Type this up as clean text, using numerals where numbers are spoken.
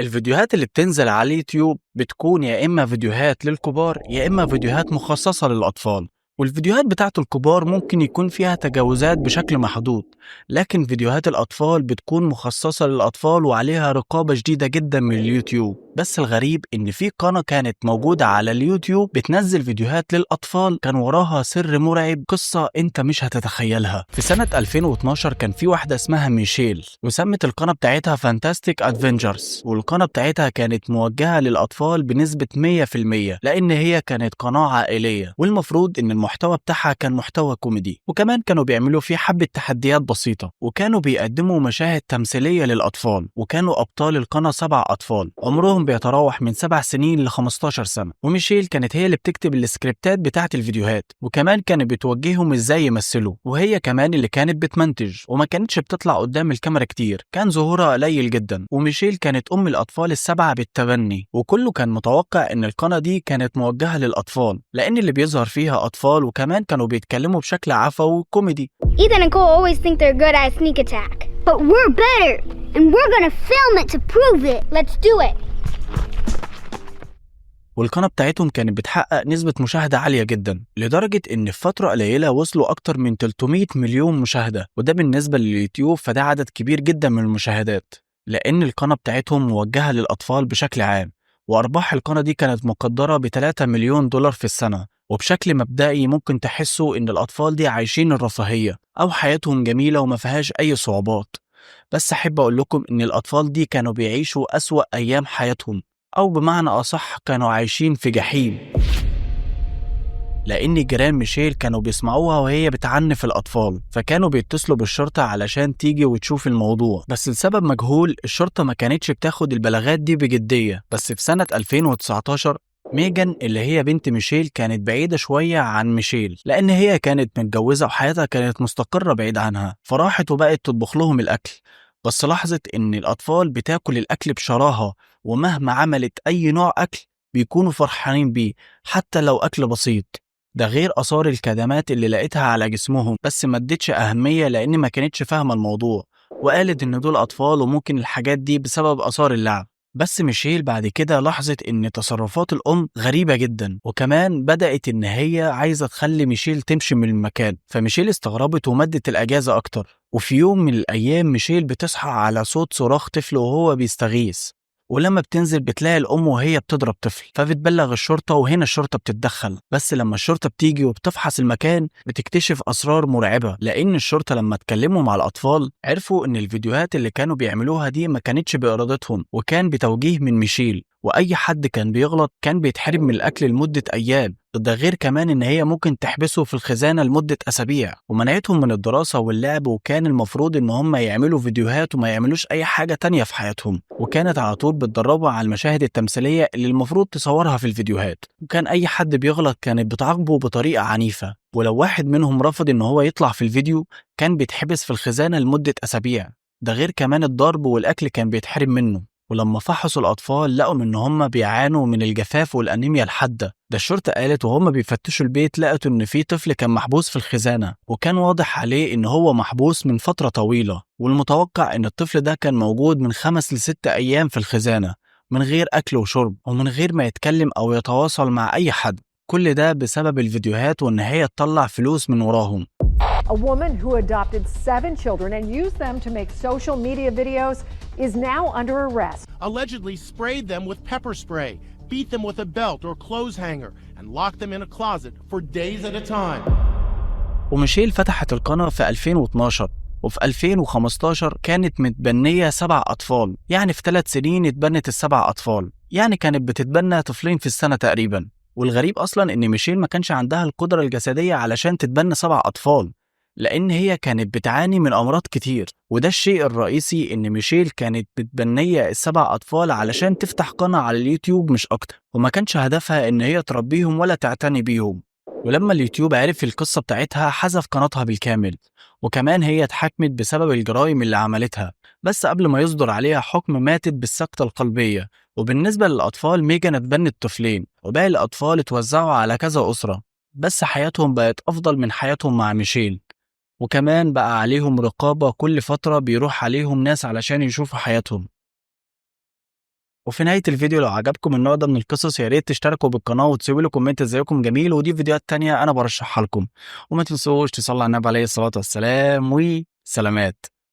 الفيديوهات اللي بتنزل على اليوتيوب بتكون يا إما فيديوهات للكبار يا إما فيديوهات مخصصة للأطفال، والفيديوهات بتاعت الكبار ممكن يكون فيها تجاوزات بشكل محدود، لكن فيديوهات الأطفال بتكون مخصصة للأطفال وعليها رقابة شديدة جدا من اليوتيوب. بس الغريب إن في قناة كانت موجودة على اليوتيوب بتنزل فيديوهات للأطفال كان وراها سر مرعب، قصة أنت مش هتتخيلها. في سنة 2012 كان في واحدة اسمها ميشيل، وسمت القناة بتاعتها Fantastic Adventures، والقناة بتاعتها كانت موجهة للأطفال بنسبة 100% لأن هي كانت قناة عائلية، والمفروض إن المحتوى بتاعها كان محتوى كوميدي، وكمان كانوا بيعملوا فيه حبة تحديات بسيطة، وكانوا بيقدموا مشاهد تمثيلية للأطفال، وكانوا أبطال القناة 7 أطفال عمرهم بيتراوح من 7 سنين ل 15 سنة. وميشيل كانت هي اللي بتكتب السكريبتات بتاعة الفيديوهات، وكمان كانت بتوجههم ازاي يمثلوا، وهي كمان اللي كانت بتمنتج، وما كانتش بتطلع قدام الكاميرا كتير، كان ظهورها قليل جدا. وميشيل كانت أم الأطفال ال7 بالتبني، وكله كان متوقع إن القناة دي كانت موجهة للأطفال لأن اللي بيظهر فيها أطفال، وكمان كانوا بيتكلموا بشكل عفوي وكوميدي. Ethan and Cole always think they're good at sneak attack, but we're better, and we're gonna film it to prove it. Let's do it. والقناة بتاعتهم كانت بتحقق نسبة مشاهدة عالية جدا، لدرجة إن في فترة قليلة وصلوا أكتر من 300 مليون مشاهدة، وده بالنسبة لليوتيوب فده عدد كبير جدا من المشاهدات، لأن القناة بتاعتهم موجهة للأطفال بشكل عام. وأرباح القناة دي كانت مقدرة ب 3 مليون دولار في السنة. وبشكل مبدئي ممكن تحسوا إن الأطفال دي عايشين الرفاهية أو حياتهم جميلة وما فيهاش أي صعوبات، بس أحب أقول لكم إن الأطفال دي كانوا بيعيشوا أسوأ أيام حياتهم، أو بمعنى أصح كانوا عايشين في جحيم، لأن جيران ميشيل كانوا بيسمعوها وهي بتعنف الأطفال، فكانوا بيتصلوا بالشرطة علشان تيجي وتشوف الموضوع، بس لسبب مجهول الشرطة ما كانتش بتاخد البلاغات دي بجدية. بس في سنة 2019 ميجان اللي هي بنت ميشيل كانت بعيدة شوية عن ميشيل، لأن هي كانت متجوزة وحياتها كانت مستقرة بعيد عنها، فراحت وبقت تطبخ لهم الأكل. بس لاحظت إن الأطفال بتاكل الأكل بشراهة، ومهما عملت أي نوع أكل بيكونوا فرحانين بيه حتى لو أكل بسيط، ده غير آثار الكدمات اللي لقيتها على جسمهم، بس ما ادتش أهمية لأن ما كانتش فاهمة الموضوع، وقالت إن دول أطفال وممكن الحاجات دي بسبب آثار اللعب. بس ميشيل بعد كده لاحظت إن تصرفات الأم غريبة جدا، وكمان بدأت إن هي عايزة تخلي ميشيل تمشي من المكان، فميشيل استغربت ومدت الأجازة أكتر. وفي يوم من الأيام ميشيل بتصحى على صوت صراخ طفل وهو بيستغيث، ولما بتنزل بتلاقي الأم وهي بتضرب طفل، فبتبلغ الشرطة، وهنا الشرطة بتتدخل. بس لما الشرطة بتيجي وبتفحص المكان بتكتشف أسرار مرعبة، لأن الشرطة لما اتكلموا مع الأطفال عرفوا إن الفيديوهات اللي كانوا بيعملوها دي ما كانتش بإرادتهم، وكان بتوجيه من ميشيل، وأي حد كان بيغلط كان بيتحرم من الأكل لمدة أيام، ده غير كمان إن هي ممكن تحبسه في الخزانة لمدة أسابيع، ومنعتهم من الدراسة واللعب، وكان المفروض إن هم يعملوا فيديوهات وما يعملوش أي حاجة تانية في حياتهم. وكانت على طول بتدربوا على المشاهد التمثيلية اللي المفروض تصورها في الفيديوهات، وكان أي حد بيغلط كانت بتعاقبه بطريقة عنيفة، ولو واحد منهم رفض إن هو يطلع في الفيديو كان بيتحبس في الخزانة لمدة أسابيع، ده غير كمان الضرب والأكل كان بيتحرم منه. ولما فحصوا الأطفال لقوا إن هم بيعانوا من الجفاف والأنيميا الحادة، ده الشرطة قالت وهم بيفتشوا البيت لقوا إن في طفل كان محبوس في الخزانة، وكان واضح عليه إن هو محبوس من فترة طويلة، والمتوقع إن الطفل ده كان موجود من 5 ل6 أيام في الخزانة من غير أكل وشرب ومن غير ما يتكلم أو يتواصل مع أي حد، كل ده بسبب الفيديوهات وإن هي تطلع فلوس من وراهم. A woman who adopted 7 children and used them to make social media videos is now under arrest. Allegedly sprayed them with pepper spray, beat them with a belt or clothes hanger, and locked them in a closet for days at a time. وميشيل فتحت القناة في 2012، وفي 2015 كانت متبنية 7 أطفال، يعني في 3 سنين اتبنت ال7 أطفال، يعني كانت بتتبنى طفلين في السنة تقريبا. والغريب أصلا إن ميشيل ما كانش عندها القدرة الجسدية علشان تتبنى 7 أطفال، لأن هي كانت بتعاني من أمراض كتير، وده الشيء الرئيسي إن ميشيل كانت متبنية ال7 أطفال علشان تفتح قناة على اليوتيوب مش أكتر، وما كانش هدفها إن هي تربيهم ولا تعتني بيهم. ولما اليوتيوب عرف القصة بتاعتها حذف قناتها بالكامل، وكمان هي اتحاكمت بسبب الجرائم اللي عملتها، بس قبل ما يصدر عليها حكم ماتت بالسكتة القلبية. وبالنسبة للأطفال ميجان اتبنت طفلين، وباقي الأطفال اتوزعوا على كذا أسرة، بس حياتهم بقت أفضل من حياتهم مع ميشيل. وكمان بقى عليهم رقابة، كل فترة بيروح عليهم ناس علشان يشوفوا حياتهم. وفي نهاية الفيديو لو عجبكم النوع ده من القصص يا ريت تشتركوا بالقناة وتسيبوا لي comment زيكم جميل، ودي فيديوهات تانية أنا برشحها لكم. وما تنسوش تصلوا على النبي عليه الصلاة والسلام، وسلامات.